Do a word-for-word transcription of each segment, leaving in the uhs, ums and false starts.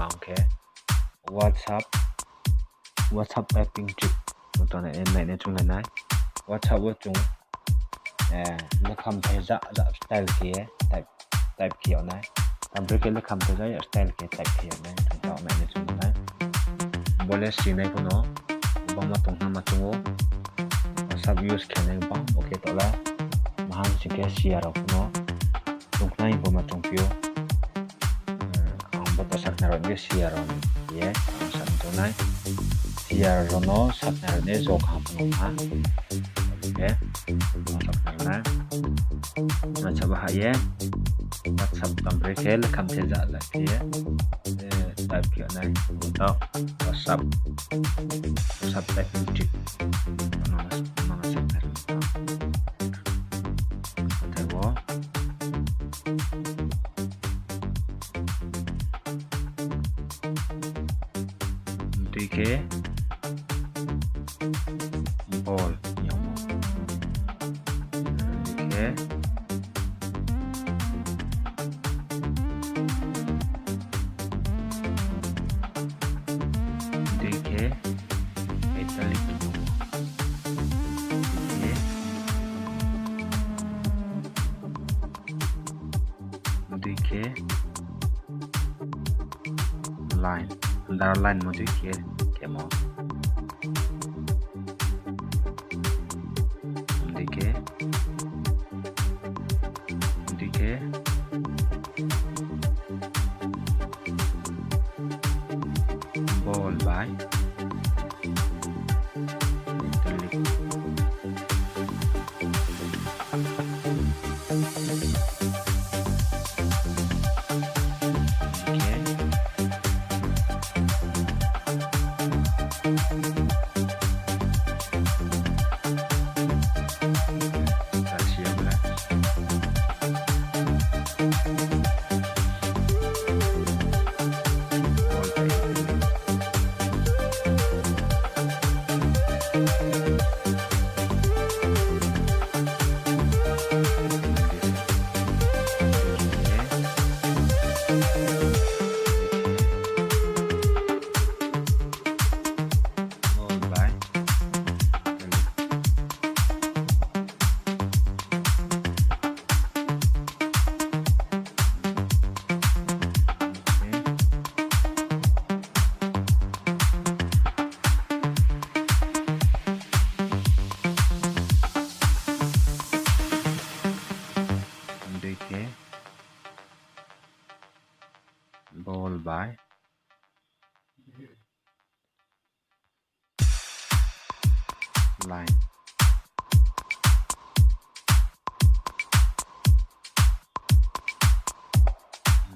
Ang khe WhatsApp, WhatsApp typing trick no tong nai, nai, nai chung nai nai. WhatsApp wo chung, eh, lekha mthai ja, ja style khe ye type, type khe yag nai. Tambre khe lekha mthai ja style khe type khe yag nai. Chung tao nai nai chung nai. Bo le si nai pho no, bangma tong hama chung ou. WhatsApp use khe nai bang bo khe tao la. Mahang sing khe si ya rao pho no. Chung khnai bo ma chung phi ou. Hmm, ang bo to sakhnari rao ni si ya rao ni ye, ang sa tong nai. Si ya rao no sakhnari rao ni jo kaham no ha. Oke, ang sakhnari nai. Ma sa ba ha ye. WhatsApp tambre khe lekha mthai ja la khe ye. Eh, type khe nai. Tao WhatsApp, WhatsApp typing trick. Mana, mana sakhnari nai. Tabo. Dui khe ball yamo. Dui khe, dui khe italic yamo. Dui khe, dui khe line, underline mo dui khe, khemo. Dui khe, dui khe, ball bai italic. Dui khe ball bai line.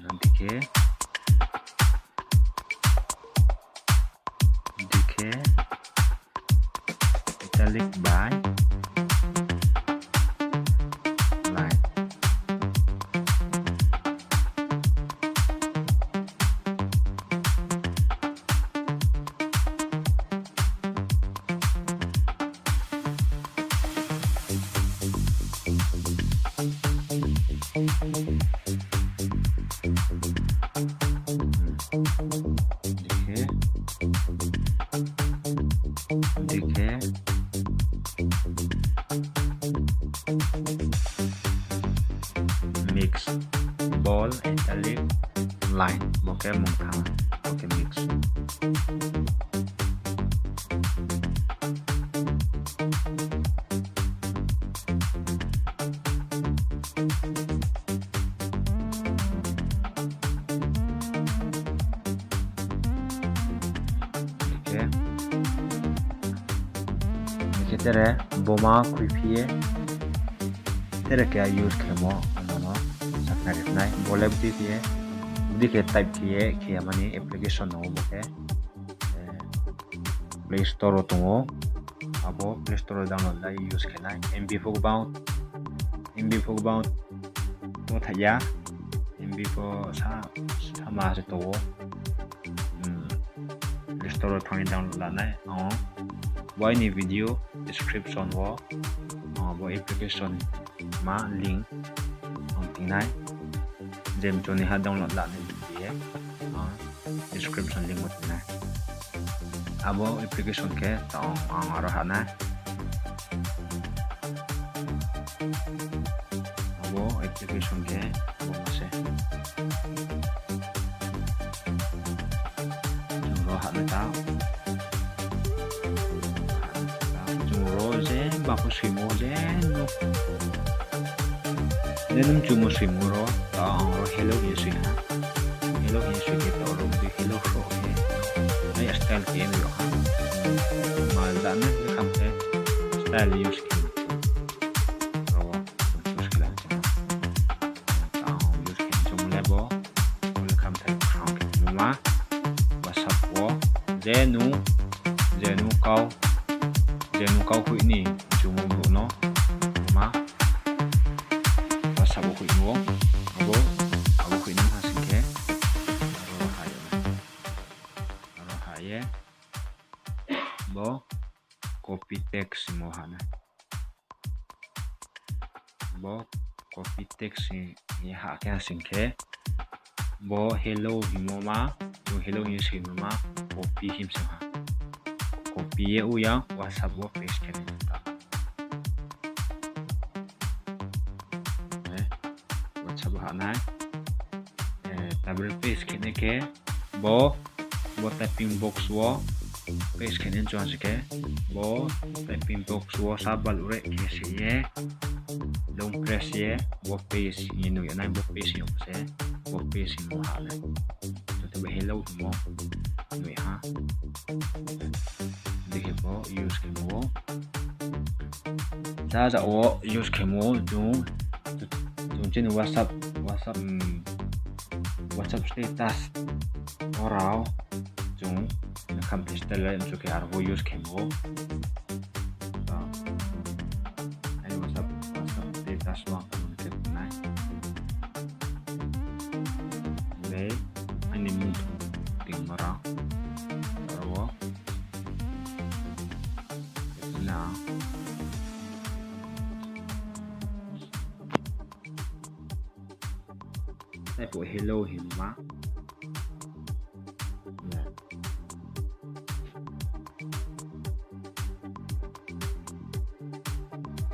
Dui khe, dui khe italic bai line. Dui khe, dui khe mix, ball, italic, line, bo khe mungtham, bo khe mix. Khe, khe tere boma khuiphi ye, tere khe use khemo, ano no sakhnari nai. Bo le bdi khe ye, bdi khe type khe ye, khe ya mani application no bo khe, eh, Play Store wo tong ou. Abo Play Store wo download lai use khe nai. M B pho gbang, M B pho gbang to thai ya. M B pho sa, sama se tong ou. Hmm. Play Store wo thanng ye download la nai. O, bo aini video description wo, o, bo application ma link ang ting nai. Jem choni ha download la nai ye. O, description description link wo tong nai. Abo application khe tong ang aro ha nai. Abo application khe bo ma se. Chung ro ha nai ta. Chung ro je ba pho soimo je no. Je nung chumo soimo ro, ta ang ro hello hing ye soi ha. Hello hing ye soi khe ta ro bdi hello so khe. Ai style khe no ha. Ma ja na je kham khe style use khe. Ro wo choose khe la chung. Ta ang use khe chung le bo. Bo le kham thai khang khe chung ma. WhatsApp wo. Je nung, je nung kau, je nung kau hoih ni chung brouh no ma. WhatsApp wo hoih no, abo, abo hoih no ha sing khe, aro ha ye, aro ha ye, bo copy text hingmo ha nai. Bo copy text hing ye ha khe ha sing khe, bo hello hingmo ma, chung hello hing ye soimo ma, copy him se ha. Copy ye u ya WhatsApp wo paste khe nai ta. Eh, WhatsApp wo ha nai. Eh, tabre paste khe nai khe, bo, bo typing box wo paste khe nai chung se khe, bo typing box wo sa bal ure khe se ye, long press ye, bo paste hing ye nung ya nai, bo paste hing ye se, bo paste hingmo ha nai. Joto bo hello hingmo nung ha. Dei khe bo use khemo. Ja ja wo use khemo chung, chung chini WhatsApp, WhatsApp, WhatsApp status orao chung kham khe style le mchu khe aro bo use khemo. Ai WhatsApp, WhatsApp status wo ang khe nai. Be, aini mung ting bara. Aro wo. Na. Tei pho hello hingma.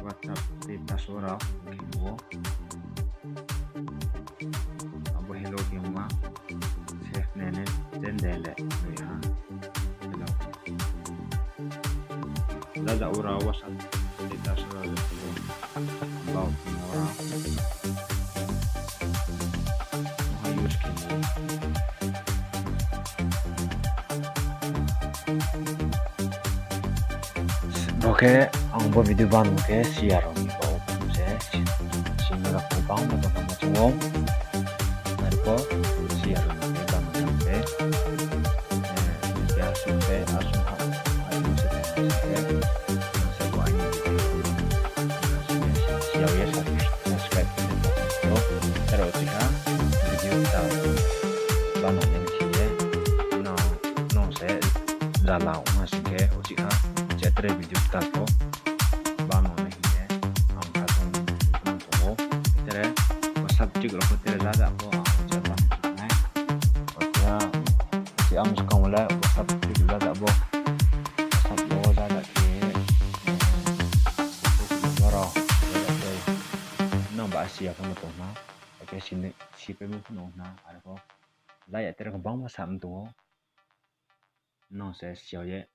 WhatsApp status wo rao khe bo. Abo hello hingma. Save nene chen de le nui ha. Hello. Jaja ura WhatsApp status ura le bo. Bau ura. Use khe bo. Bo khe ang bo video bano khe siya rao ni bau se sini rao khe bangma tongma chung ou. Arphuh siya rao ni khe bano jang khe, eh, ya sung khe, asung ha, ha, sung se tongma se khe, ang se bo aini video no siya ye subscribe khe tong ou. Aro chiha video ta bano nang khe ye, no, no se jala ong ha sing khe, o chiha, je tre video ta to, bano nang khe ye, ang kha tong, tong ou. Tre, WhatsApp tik rao pho tre jaja pho, ang je bano nai. Ochiha, si ang skang le WhatsApp tik jaja bo. WhatsApp bo jaja khe, eh, oro, jaja khe, nang ba siya pho no tong na. Akhe sini, sipai mo pho no na, arphuh. Jaya tre khe bangma sa tong ou. Nang se siya ye,